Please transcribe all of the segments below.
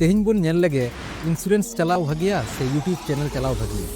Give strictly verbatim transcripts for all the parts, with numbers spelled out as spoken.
ᱛᱮᱦᱮᱧ ᱵᱚᱱ ᱧᱮᱞ ᱞᱮᱜᱮ, ᱤᱱᱥᱩᱨᱮᱱᱥ ᱪᱟᱞᱟᱣ ᱵᱷᱟᱜᱮᱭᱟ ᱥᱮ YouTube ᱪᱮᱱᱮᱞ ᱪᱟᱞᱟᱣ ᱵᱷᱟᱜᱮᱭᱟ᱾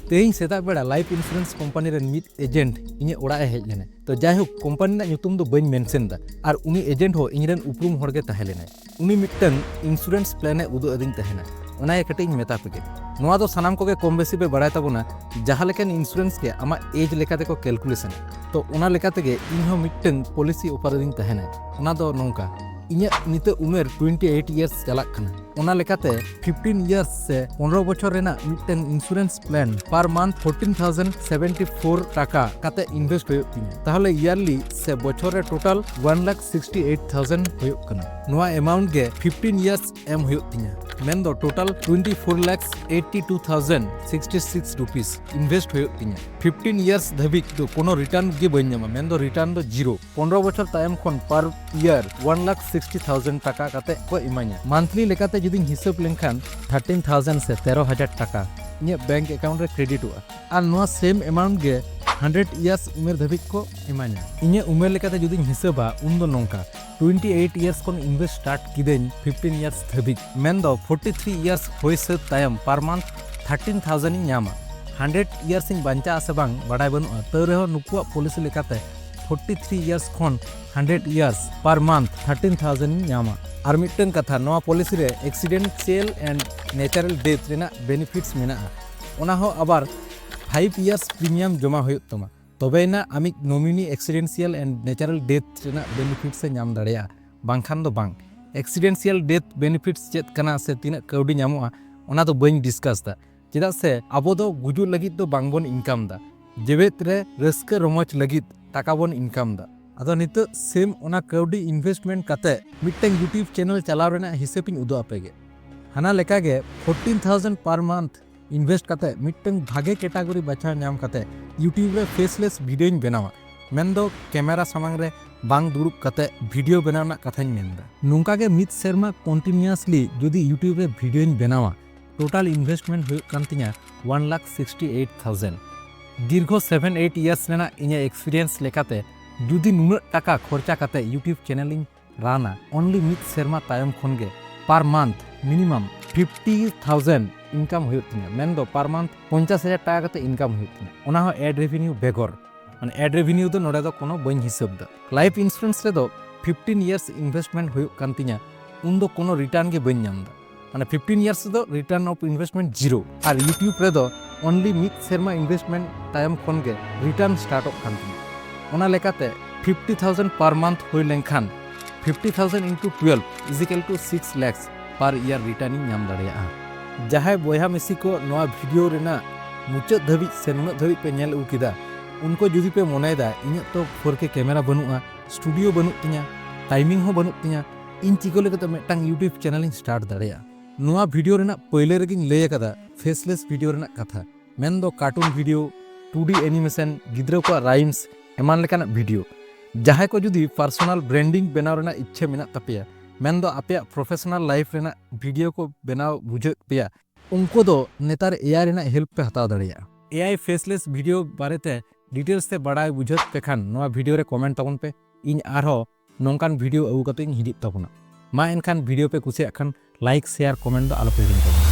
ᱛᱮᱦᱮᱧ ᱥᱮᱛᱟᱜ ᱵᱮᱲᱟ ᱞᱟᱭᱤᱯᱷ ᱤᱱᱥᱩᱨᱮᱱᱥ ᱠᱳᱢᱯᱟᱱᱤ ᱨᱮᱱ ᱢᱤᱫ ᱮᱡᱮᱱᱴ ᱤᱧᱟᱹᱜ ᱚᱲᱟᱜ ᱮ ᱦᱮᱡ ᱞᱮᱱᱟ᱾ ᱛᱚ ᱡᱟᱭᱦᱳᱠ, ᱠᱳᱢᱯᱟᱱᱤ ᱨᱮᱱᱟᱜ ᱧᱩᱛᱩᱢ ᱫᱚ ᱵᱟᱹᱧ ᱢᱮᱱᱥᱮᱱ ᱫᱟ, ᱟᱨ ᱩᱱᱤ ᱮᱡᱮᱱᱴ ᱦᱚᱸ ᱤᱧᱨᱮᱱ ᱩᱯᱨᱩᱢ ᱦᱚᱲ ᱜᱮ ᱛᱟᱦᱮᱸ ᱞᱮᱱᱟᱭ᱾ ᱩᱱᱤ ᱢᱤᱫᱴᱟᱝ ᱤᱱᱥᱩᱨᱮᱱᱥ ᱯᱞᱮᱱ ᱮ ᱩᱫᱩᱜ ᱟᱹᱫᱤᱧ ᱛᱟᱦᱮᱱᱟ᱾ ᱚᱱᱟ ᱜᱮ ᱠᱟᱹᱴᱤᱡ ᱤᱧ ᱢᱮᱛᱟ ᱯᱮᱜᱮ᱾ ᱱᱚᱣᱟ ᱫᱚ ᱥᱟᱱᱟᱢ ᱠᱚᱜᱮ ᱠᱚᱢ ᱵᱮᱥᱤ ᱯᱮ ᱵᱟᱲᱟᱭ ᱛᱟᱵᱚᱱᱟ, ᱡᱟᱦᱟᱸ ᱞᱮᱠᱟᱱ ᱤᱱᱥᱩᱨᱮᱱᱥ ᱜᱮ ᱟᱢᱟᱜ ᱮᱡᱽ ᱞᱮᱠᱟ ᱛᱮᱠᱚ ᱠᱮᱞᱠᱩᱞᱮᱥᱚᱱᱟ᱾ ᱛᱚ ᱚᱱᱟ ᱞᱮᱠᱟ ᱛᱮᱜᱮ ᱤᱧ ᱦᱚᱸ ᱢᱤᱫᱴᱟᱝ ᱯᱚᱞᱤᱥᱤ ᱚᱯᱷᱟᱨ ᱟᱹᱫᱤᱧ ᱛᱟᱦᱮᱱᱟ᱾ ᱚᱱᱟ ᱫᱚ ᱱᱚᱝᱠᱟ, ᱤᱧᱟᱹᱜ ᱱᱤᱛᱚᱜ ᱩᱢᱮᱨ ᱴᱩᱭᱮᱱᱴᱤ ᱮᱭᱤᱴ ᱤᱭᱟᱨᱥ ᱪᱟᱞᱟᱜ ᱠᱟᱱᱟ᱾ ᱚᱱᱟ ᱞᱮᱠᱟᱛᱮ ᱯᱷᱤᱯᱴᱤᱱ ᱤᱭᱟᱨᱥ ᱥᱮ ᱯᱚᱱᱨᱚ ᱵᱚᱪᱷᱚᱨ ᱨᱮᱱᱟᱜ ᱢᱤᱫᱴᱟᱝ insurance plan per month fourteen thousand seventy four ᱴᱟᱠᱟ ᱠᱟᱛᱮ ᱤᱱᱵᱷᱮᱥᱴ ᱦᱩᱭᱩᱜ ᱛᱤᱧᱟ᱾ ᱛᱟᱦᱚᱞᱮ ᱤᱭᱟᱨᱞᱤ ᱥᱮ ᱵᱚᱪᱷᱚᱨ ᱨᱮ total one lakh sixty eight thousand ᱦᱩᱭᱩᱜ ᱠᱟᱱᱟ᱾ ᱱᱚᱣᱟ ᱮᱢᱟᱣᱩᱱᱴ ᱜᱮ ᱯᱷᱤᱯᱴᱤᱱ ᱤᱭᱟᱨᱥ ᱮᱢ ᱦᱩᱭᱩᱜ ᱛᱤᱧᱟ, ᱢᱮᱱᱫᱚ total twenty four lakh eighty two thousand sixty six rupees invest ᱦᱩᱭᱩᱜ ᱛᱤᱧᱟ᱾ ᱯᱷᱤᱯᱴᱤᱱ ᱤᱭᱟᱨᱥ ᱫᱷᱟᱹᱵᱤᱡ ᱫᱚ ᱠᱳᱱᱳ ᱨᱤᱴᱟᱨᱱ ᱜᱮ ᱵᱟᱹᱧ ᱧᱟᱢᱟ, ᱢᱮᱱᱫᱚ ᱨᱤᱴᱟᱨᱱ ᱫᱚ ᱡᱤᱨᱳ᱾ ᱯᱚᱱᱨᱚ ᱵᱚᱪᱷᱚᱨ ᱛᱟᱭᱚᱢ ᱠᱷᱚᱱ per year one lakh sixty thousand ᱴᱟᱠᱟ ᱠᱟᱛᱮ ᱠᱚ ᱤᱢᱟᱹᱧᱟ᱾ ᱢᱟᱱᱛᱷᱞᱤ ᱞᱮᱠᱟᱛᱮ ᱡᱩᱫᱤᱧ ᱦᱤᱥᱟᱹᱵ ᱞᱮᱱᱠᱷᱟᱱ ᱛᱷᱟᱨᱴᱤᱱ ᱛᱷᱟᱣᱡᱮᱱᱰ ᱥᱮ ᱛᱮᱨᱚ ᱦᱟᱡᱟᱨ ᱴᱟᱠᱟ ᱤᱧᱟᱹᱜ ᱵᱮᱝᱠ ᱮᱠᱟᱣᱩᱱᱴ ᱨᱮ ᱠᱨᱮᱰᱤᱴᱚᱜᱼᱟ᱾ ᱟᱨ ᱱᱚᱣᱟ ᱥᱮᱢ ᱮᱢᱟᱣᱩᱱᱴ ᱜᱮ ᱦᱟᱱᱰᱨᱮᱰ ᱤᱭᱟᱨᱥ ᱩᱢᱮᱨ ᱫᱷᱟᱹᱵᱤᱡ ᱠᱚ ᱤᱢᱟᱹᱧᱟ᱾ ᱤᱧᱟᱹᱜ ᱩᱢᱮᱨ ᱞᱮᱠᱟᱛᱮ ᱡᱩᱫᱤᱧ ᱦᱤᱥᱟᱹᱵᱟ, ᱩᱱᱫᱚ ᱱᱚᱝᱠᱟ, ᱴᱩᱭᱮᱱᱴᱤ ᱮᱭᱤᱴ ᱤᱭᱟᱨᱥ ᱠᱷᱚᱱ ᱤᱱᱵᱷᱮᱥᱴ ᱥᱴᱟᱨᱴ ᱠᱤᱫᱟᱹᱧ ᱯᱷᱤᱯᱴᱤᱱ ᱤᱭᱟᱨᱥ ᱫᱷᱟᱹᱵᱤᱡ, ᱢᱮᱱᱫᱚ ᱯᱷᱳᱨᱴᱤ ᱛᱷᱨᱤ ᱤᱭᱟᱨᱥ ᱦᱩᱭ ᱥᱟᱹᱛ ᱛᱟᱭᱚᱢ per month thirteen thousand ᱤᱧ ᱧᱟᱢᱟ᱾ ᱦᱟᱱᱰᱨᱮᱰ ᱤᱭᱟᱨᱥ ᱤᱧ ᱵᱟᱧᱪᱟᱜᱼᱟ ᱥᱮ ᱵᱟᱝ ᱵᱟᱰᱟᱭ ᱵᱟᱹᱱᱩᱜᱼᱟ, ᱛᱟᱹᱣ ᱨᱮᱦᱚᱸ ᱱᱩᱠᱩᱣᱟᱜ ᱯᱚᱞᱤᱥᱤ ᱞᱮᱠᱟᱛᱮ ᱯᱷᱳᱨᱴᱤ ᱛᱷᱨᱤ ᱤᱭᱟᱨᱥ ᱠᱷᱚᱱ hundred years per month thirteen thousand ᱤᱧ ᱧᱟᱢᱟ᱾ ᱟᱨ ᱢᱤᱫᱴᱟᱝ ᱠᱟᱛᱷᱟ, ᱱᱚᱣᱟ ᱯᱚᱞᱤᱥᱤ ᱨᱮ accidental and natural death ᱨᱮᱱᱟᱜ ᱵᱮᱱᱤᱯᱷᱤᱴᱥ ᱢᱮᱱᱟᱜᱼᱟ, ᱚᱱᱟ ᱦᱚᱸ ᱟᱵᱟᱨ ᱯᱷᱟᱭᱤᱵᱷ ᱤᱭᱟᱨᱥ ᱯᱨᱤᱢᱤᱭᱟᱢ ᱡᱚᱢᱟ ᱦᱩᱭᱩᱜ ᱛᱟᱢᱟ, ᱛᱚᱵᱮᱭᱮᱱᱟ ᱟᱢᱤᱡ ᱱᱚᱢᱤᱱᱤ accidental and natural death ᱨᱮᱱᱟᱜ ᱵᱮᱱᱤᱯᱷᱤᱴᱥ ᱮ ᱧᱟᱢ ᱫᱟᱲᱮᱭᱟᱜᱼᱟ, ᱵᱟᱝᱠᱷᱟᱱ ᱫᱚ ᱵᱟᱝ᱾ accidental death benefits ᱪᱮᱫ ᱠᱟᱱᱟ ᱥᱮ ᱛᱤᱱᱟᱹᱜ ᱠᱟᱹᱣᱰᱤ ᱧᱟᱢᱚᱜᱼᱟ, ᱚᱱᱟ ᱫᱚ ᱵᱟᱹᱧ ᱰᱤᱥᱠᱟᱥ ᱫᱟ, ᱪᱮᱫᱟᱜ ᱥᱮ ᱟᱵᱚ ᱫᱚ ᱜᱩᱡᱩᱜ ᱞᱟᱹᱜᱤᱫ ᱫᱚ ᱵᱟᱝᱵᱚᱱ ᱤᱱᱠᱟᱢ ᱫᱟ, ᱡᱮᱣᱮᱫ ᱨᱮ ᱨᱟᱹᱥᱠᱟᱹ ᱨᱚᱢᱚᱡᱽ ᱞᱟᱹᱜᱤᱫ ᱴᱟᱠᱟ ᱵᱚᱱ ᱤᱱᱠᱟᱢ ᱫᱟ᱾ ᱟᱫᱚ ᱱᱤᱛᱚᱜ ᱥᱮᱢ ᱚᱱᱟ ᱠᱟᱹᱣᱰᱤ ᱤᱱᱵᱷᱮᱥᱴᱢᱮᱱᱴ ᱠᱟᱛᱮ ᱢᱤᱫᱴᱟᱝ YouTube ᱪᱮᱱᱮᱞ ᱪᱟᱞᱟᱣ ᱨᱮᱱᱟᱜ ᱦᱤᱥᱟᱹᱵ ᱤᱧ ᱩᱫᱩᱜ ᱟᱯᱮ ᱜᱮ᱾ ᱦᱟᱱᱟ ᱞᱮᱠᱟᱜᱮ fourteen thousand per month invest ᱠᱟᱛᱮ ᱢᱤᱫᱴᱟᱝ ᱵᱷᱟᱜᱮ ᱠᱮᱴᱟᱜᱚᱨᱤ ᱵᱟᱪᱷᱟᱣ ᱧᱟᱢ ᱠᱟᱛᱮ YouTube ᱨᱮ ᱯᱷᱮᱥᱞᱮᱥ ᱵᱷᱤᱰᱤᱭᱳᱧ ᱵᱮᱱᱟᱣᱟ, ᱢᱮᱱᱫᱚ ᱠᱮᱢᱮᱨᱟ ᱥᱟᱢᱟᱝ ᱨᱮ ᱵᱟᱝ ᱫᱩᱲᱩᱵ ᱠᱟᱛᱮ ᱵᱷᱤᱰᱤᱭᱳ ᱵᱮᱱᱟᱣ ᱨᱮᱱᱟᱜ ᱠᱟᱛᱷᱟᱧ ᱢᱮᱱᱫᱟ᱾ ᱱᱚᱝᱠᱟ ᱜᱮ ᱢᱤᱫ ᱥᱮᱨᱢᱟ ᱠᱚᱱᱴᱤᱱᱤᱭᱩᱥᱞᱤ ᱡᱩᱫᱤ YouTube ᱨᱮ ᱵᱷᱤᱰᱤᱭᱳᱧ ᱵᱮᱱᱟᱣᱟ, ᱴᱳᱴᱟᱞ ᱤᱱᱵᱷᱮᱥᱴᱢᱮᱱᱴ ᱦᱩᱭᱩᱜ ᱠᱟᱱ ᱛᱤᱧᱟ one lakh sixty eight thousand. ᱫᱤᱨᱜᱷᱚ ᱥᱮᱵᱷᱮᱱ ᱮᱭᱤᱴ ᱤᱭᱟᱨᱥ ᱨᱮᱱᱟᱜ ᱤᱧᱟᱹᱜ ᱮᱠᱥᱯᱤᱨᱤᱭᱮᱱᱥ ᱞᱮᱠᱟᱛᱮ, ᱡᱩᱫᱤ ᱱᱩᱱᱟᱹᱜ ᱴᱟᱠᱟ ᱠᱷᱚᱨᱪᱟ ᱠᱟᱛᱮ YouTube ᱪᱮᱱᱮᱞ ᱤᱧ ᱨᱟᱱᱟ, ᱚᱱᱞᱤ ᱢᱤᱫ ᱥᱮᱨᱢᱟ ᱛᱟᱭᱚᱢ ᱠᱷᱚᱱ ᱜᱮ per month minimum fifty thousand income ᱦᱩᱭᱩᱜ ᱛᱤᱧᱟ, ᱢᱮᱱᱫᱚ ᱯᱟᱨ ᱢᱟᱱᱛᱷ ᱯᱚᱧᱪᱟᱥ ᱦᱟᱡᱟᱨ ᱴᱟᱠᱟ ᱠᱟᱛᱮ ᱤᱱᱠᱟᱢ ᱦᱩᱭᱩᱜ ᱛᱤᱧᱟ, ᱚᱱᱟ ᱦᱚᱸ ᱮᱰ ᱨᱮᱵᱷᱮᱱᱤᱭᱩ ᱵᱮᱜᱚᱨ᱾ ᱢᱟᱱᱮ ᱮᱰ ᱨᱮᱵᱷᱮᱱᱤᱭᱩ ᱫᱚ ᱱᱚᱰᱮ ᱫᱚ ᱠᱳᱱᱳ ᱵᱟᱹᱧ ᱦᱤᱥᱟᱹᱵ ᱫᱟ᱾ ᱞᱟᱭᱤᱯᱷ ᱤᱱᱥᱩᱨᱮᱱᱥ ᱨᱮᱫᱚ ᱯᱷᱤᱯᱴᱤᱱ ᱤᱭᱟᱨᱥ ᱤᱱᱵᱷᱮᱥᱴᱢᱮᱱᱴ ᱦᱩᱭᱩᱜ ᱠᱟᱱ ᱛᱤᱧᱟ, ᱩᱱᱫᱚ ᱠᱳᱱᱳ ᱨᱤᱴᱟᱨᱱ ᱜᱮ ᱵᱟᱹᱧ ᱧᱟᱢ ᱮᱫᱟ᱾ ᱢᱟᱱᱮ ᱯᱷᱤᱯᱴᱤᱱ ᱤᱭᱟᱨᱥ ᱨᱮᱫᱚ return of investment zero. R YouTube ᱨᱮᱫᱚ ᱚᱱᱞᱤ ᱢᱤᱫ ᱥᱮᱨᱢᱟ ᱤᱱᱵᱷᱮᱥᱴᱢᱮᱱᱴ ᱛᱟᱭᱚᱢ ᱠᱷᱚᱱ ᱜᱮ ᱨᱤᱴᱟᱨᱱ ᱥᱴᱟᱨᱴᱚᱜ ᱠᱟᱱ ᱛᱤᱧᱟ᱾ ᱚᱱᱟ ᱞᱮᱠᱟᱛᱮ ᱯᱷᱤᱯᱴᱤ ᱛᱷᱟᱣᱡᱮᱱᱰ ᱯᱟᱨ ᱢᱟᱱᱛᱷ ᱦᱩᱭ ᱞᱮᱱᱠᱷᱟᱱ fifty thousand into twelve equal two six lakhs per year return ᱤᱧ ᱧᱟᱢ ᱫᱟᱲᱮᱭᱟᱜᱼᱟ᱾ ᱡᱟᱦᱟᱸᱭ ᱵᱚᱭᱦᱟ ᱢᱤᱥᱤ ᱠᱚ ᱱᱚᱣᱟ ᱵᱷᱤᱰᱤᱭᱳ ᱨᱮᱱᱟᱜ ᱢᱩᱪᱟᱹᱫ ᱫᱷᱟᱹᱵᱤᱡ ᱥᱮ ᱱᱩᱱᱟᱹᱜ ᱫᱷᱟᱹᱵᱤᱡ ᱯᱮ ᱧᱮᱞ ᱟᱹᱜᱩ ᱠᱮᱫᱟ, ᱩᱱᱠᱩ ᱡᱩᱫᱤ ᱯᱮ ᱢᱚᱱᱮᱭᱮᱫᱟ ᱤᱧᱟᱹᱜ ᱛᱚ ᱯᱷᱳᱨ ᱠᱮ ᱠᱮᱢᱮᱨᱟ ᱵᱟᱹᱱᱩᱜᱼᱟ, ᱥᱴᱩᱰᱤᱭᱳ ᱵᱟᱹᱱᱩᱜ ᱛᱤᱧᱟ, ᱴᱟᱭᱢᱤᱝ ᱦᱚᱸ ᱵᱟᱹᱱᱩᱜ ᱛᱤᱧᱟ, ᱤᱧ ᱪᱤᱠᱟᱹ ᱞᱮᱠᱟᱛᱮ ᱢᱤᱫᱴᱟᱝ ᱭᱩᱴᱤᱭᱩᱵᱽ ᱪᱮᱱᱮᱞ ᱤᱧ ᱥᱴᱟᱨᱴ ᱫᱟᱲᱮᱭᱟᱜᱼᱟ? ᱱᱚᱣᱟ ᱵᱷᱤᱰᱤᱭᱳ ᱨᱮᱱᱟᱜ ᱯᱟᱹᱭᱞᱟᱹ ᱨᱮᱜᱮᱧ ᱞᱟᱹᱭ ᱟᱠᱟᱫᱟ ᱯᱷᱮᱥᱞᱮᱥ ᱵᱷᱤᱰᱤᱭᱳ ᱨᱮᱱᱟᱜ ᱠᱟᱛᱷᱟ, ᱢᱮᱱᱫᱚ ᱠᱟᱨᱴᱩᱱ ᱵᱷᱤᱰᱤᱭᱳ, ᱴᱩ ᱰᱤ ᱮᱱᱤᱢᱮᱥᱚᱱ, ᱜᱤᱫᱽᱨᱟᱹ ᱠᱚᱣᱟᱜ ᱨᱟᱭᱤᱢᱥ, ᱮᱢᱟᱱ ᱞᱮᱠᱟᱱᱟᱜ ᱵᱷᱤᱰᱤᱭᱳ᱾ ᱡᱟᱦᱟᱸᱭ ᱠᱚ ᱡᱩᱫᱤ ᱯᱟᱨᱥᱳᱱᱟᱞ ᱵᱨᱮᱱᱰᱤᱝ ᱵᱮᱱᱟᱣ ᱨᱮᱱᱟᱜ ᱤᱪᱪᱷᱟᱹ ᱢᱮᱱᱟᱜ ᱛᱟᱯᱮᱭᱟ, ᱢᱮᱱᱫᱚ ᱟᱯᱮᱭᱟᱜ ᱯᱨᱚᱯᱷᱮᱥᱚᱱᱟᱞ ᱞᱟᱭᱤᱯᱷ ᱨᱮᱱᱟᱜ ᱵᱷᱤᱰᱤᱭᱳ ᱠᱚ ᱵᱮᱱᱟᱣ ᱵᱩᱡᱷᱟᱹᱣᱮᱫ ᱯᱮᱭᱟ, ᱩᱱᱠᱩ ᱫᱚ ᱱᱮᱛᱟᱨ ᱮ ᱟᱭ ᱨᱮᱱᱟᱜ ᱦᱮᱞᱯ ᱯᱮ ᱦᱟᱛᱟᱣ ᱫᱟᱲᱮᱭᱟᱜᱼᱟ᱾ ᱮ ᱟᱭ ᱯᱷᱮᱥᱞᱮᱥ ᱵᱷᱤᱰᱤᱭᱳ ᱵᱟᱨᱮᱛᱮ ᱰᱤᱴᱮᱞᱥ ᱛᱮ ᱵᱟᱲᱟᱭ ᱵᱩᱡᱷᱟᱹᱣ ᱯᱮ ᱠᱷᱟᱱ ᱱᱚᱣᱟ ᱵᱷᱤᱰᱤᱭᱳ ᱨᱮ ᱠᱚᱢᱮᱱᱴ ᱛᱟᱵᱚᱱ ᱯᱮ, ᱤᱧ ᱟᱨᱦᱚᱸ ᱱᱚᱝᱠᱟᱱ ᱵᱷᱤᱰᱤᱭᱳ ᱟᱹᱜᱩ ᱠᱟᱛᱮ ᱤᱧ ᱦᱤᱡᱩᱜ ᱛᱟᱵᱚᱱᱟ᱾ ᱢᱟ ᱮᱱᱠᱷᱟᱱ ᱵᱷᱤᱰᱤᱭᱳ ᱯᱮ ᱠᱩᱥᱤᱭᱟᱜ ᱠᱷᱟᱱ ᱞᱟᱭᱤᱠ, ᱥᱮᱭᱟᱨ, ᱠᱚᱢᱮᱱᱴ ᱫᱚ ᱟᱞᱚ ᱯᱮ ᱦᱤᱲᱤᱧ ᱛᱟᱵᱚᱱᱟ᱾